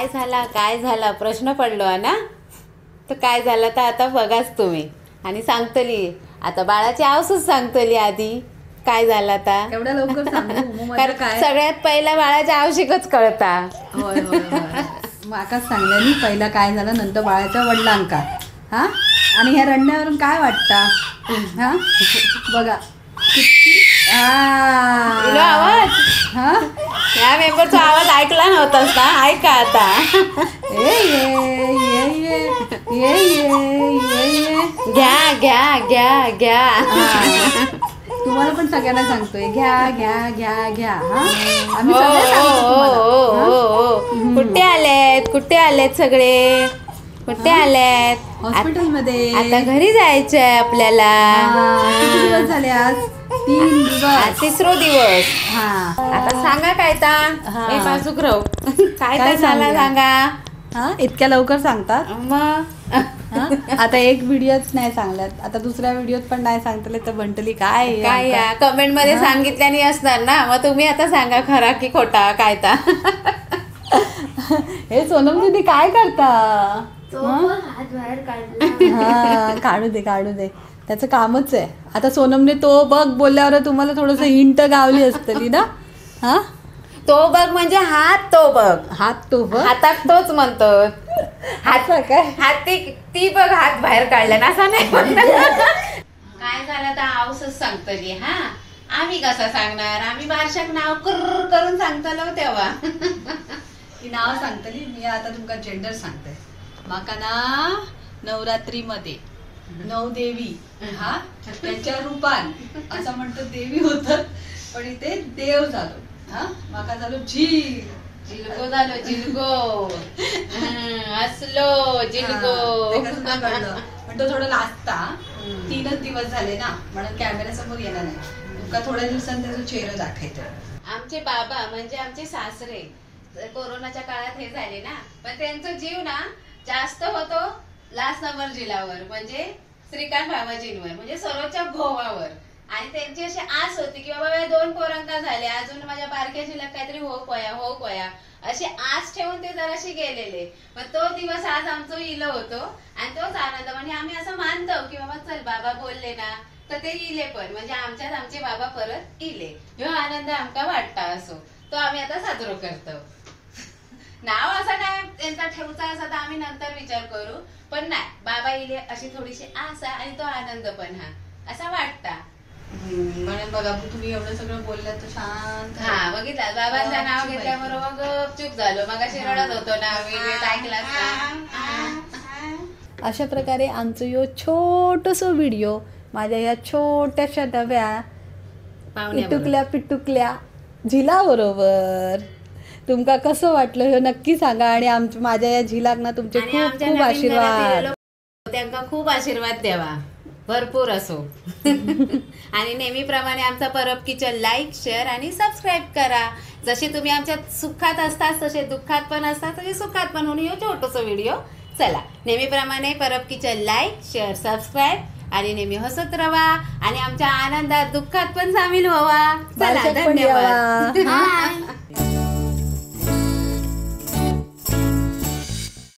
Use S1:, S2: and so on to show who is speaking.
S1: काय झाला काय झाला प्रश्न पडलो ना, तर काय झालं तर आता बघाच तुम्ही. आणि सांगतली आता बाळाची आवसूच सांगतली आधी काय झालं आता
S2: एवढ्या लवकर सांगू
S1: कारण सगळ्यात पहिला बाळाच्या आवशिकच कळता.
S2: होय होय माकाच सांगल्यानी पहिला काय झालं नंतर बाळाच्या वडिलांका. हा आणि ह्या रडण्यावरून काय वाटता? हा बघा किती
S1: आवाज. हा या मेंबरचा आवाज ऐकला नव्हतास ना, ऐका आता.
S2: ए ये ये ये ये ये ये
S1: घ्या घ्या घ्या घ्या.
S2: तुम्हाला पण सगळ्यांना सांगतोय घ्या घ्या घ्या घ्या. हा आम्ही सगळे सांगतो तुम्हाला.
S1: कुठे आलेत कुठे आलेत सगळे कुठे आलेत?
S2: हॉस्पिटलमध्ये.
S1: आता घरी जायचंय आपल्याला.
S2: किती दिवस झाले आज? 3 दिवस. तिसरो
S1: दिवस. हा आता सांगा काय ता हे बाजूक राहू काय काय झाला सांगा.
S2: हा इतक्या लवकर सांगतात
S1: मग.
S2: आता एक व्हिडिओच नाही सांगल्यात, आता दुसऱ्या व्हिडिओत पण नाही सांगतले तर म्हणतली काय
S1: काय या कमेंट मध्ये सांगितल्यानी असणार ना, मग तुम्ही आता सांगा खरा की खोटा काय ता.
S2: हे सोनम दीदी काय करता? हा काढू दे काढू दे, त्याचं कामच आहे. आता सोनमने तो बघ बोलल्यावर तुम्हाला थोडस हिंट गावली असतली ना. हा
S1: तो बघ म्हणजे हात तो बघ,
S2: हात तो बघ,
S1: हातात तोच म्हणतो. हात काय हात ती बघ हात बाहेर काढला ना असा नाही म्हणत. काय झालं तर आवसच सांगतली. हा आम्ही कसा सांगणार, आम्ही बारशाक नाव कर करून सांगतलो तेव्हा
S2: ती नाव सांगतली. मी आता तुमका जेंडर सांगते. माका ना नवरात्रीमध्ये 9 देवी हा त्यांच्या रूपान असं म्हणतो देवी होत, पण इथे देव झालो. हा माका झालो झील,
S1: जिलगो झालो, जिलगो असलो जिलगो.
S2: कळलं पण तो थोडं लाजता. 3 दिवस झाले ना म्हणून कॅमेरा समोर येणार नाही. तुमका थोड्या दिवसांनी त्याचा चेहरा दाखवतो.
S1: आमचे बाबा म्हणजे आमचे सासरे कोरोनाच्या काळात हे झाले ना, पण त्यांचा जीव ना जास्त होतो लास्ट नंबर जिलावर म्हणजे श्रीकांत भामाजींवर म्हणजे सर्वच्या घोवावर. आणि त्यांची अशी आस होती की बाबा 2 पोरांका झाले अजून माझ्या बारक्या जिला काहीतरी हो कोया हो कोया अशी आस ठेवून ते जराशी गेलेले. पण तो दिवस आज आमचं इलो होतो आणि तोच आनंद. म्हणजे आम्ही असं मानतो की बाबा चल बाबा बोलले ना तर ते इले, पण म्हणजे आमच्यात आमचे बाबा परत इले, ह्यो आनंद आमका वाटता असो तो आम्ही आता साजरो करतो. नाव असा काय त्यांचा ठेवचा असा तर आम्ही नंतर विचार करू, पण नाही बाबा इले अशी थोडीशी आस आणि तो आनंद पण हा असा वाटता.
S2: म्हणून बघा तुम्ही एवढं सगळं बोललं तर शांत.
S1: हा बघितलं बाबांचं नाव घेतल्याबरोबर मग चूप झालो. मग अशी रडत होतो ना ऐकला.
S2: अशा प्रकारे आमचं यो छोटस व्हिडिओ माझ्या या छोट्याशा डब्या पिटुकल्या पिटुकल्या झिलाबरोबर तुमका कसं वाटलं हे नक्की सांगा. आणि आमच्या माझ्या या झिलाक ना तुमचे खूप खूप आशीर्वाद,
S1: त्यांना खूप आशीर्वाद द्यावा भरपूर असो. आणि नेहमीप्रमाणे आमचा परब किचन लाईक शेअर आणि सबस्क्राईब करा. जसे तुम्ही आमच्या सुखात असतात तसे दुःखात पण असतात तसे सुखात पण, म्हणून हे छोटंसं व्हिडिओ. चला नेहमीप्रमाणे Parab kitchen like share subscribe आणि नेहमी हसत रहा आणि आमच्या आनंदात दुःखात पण सामील व्हावा. चला धन्यवाद.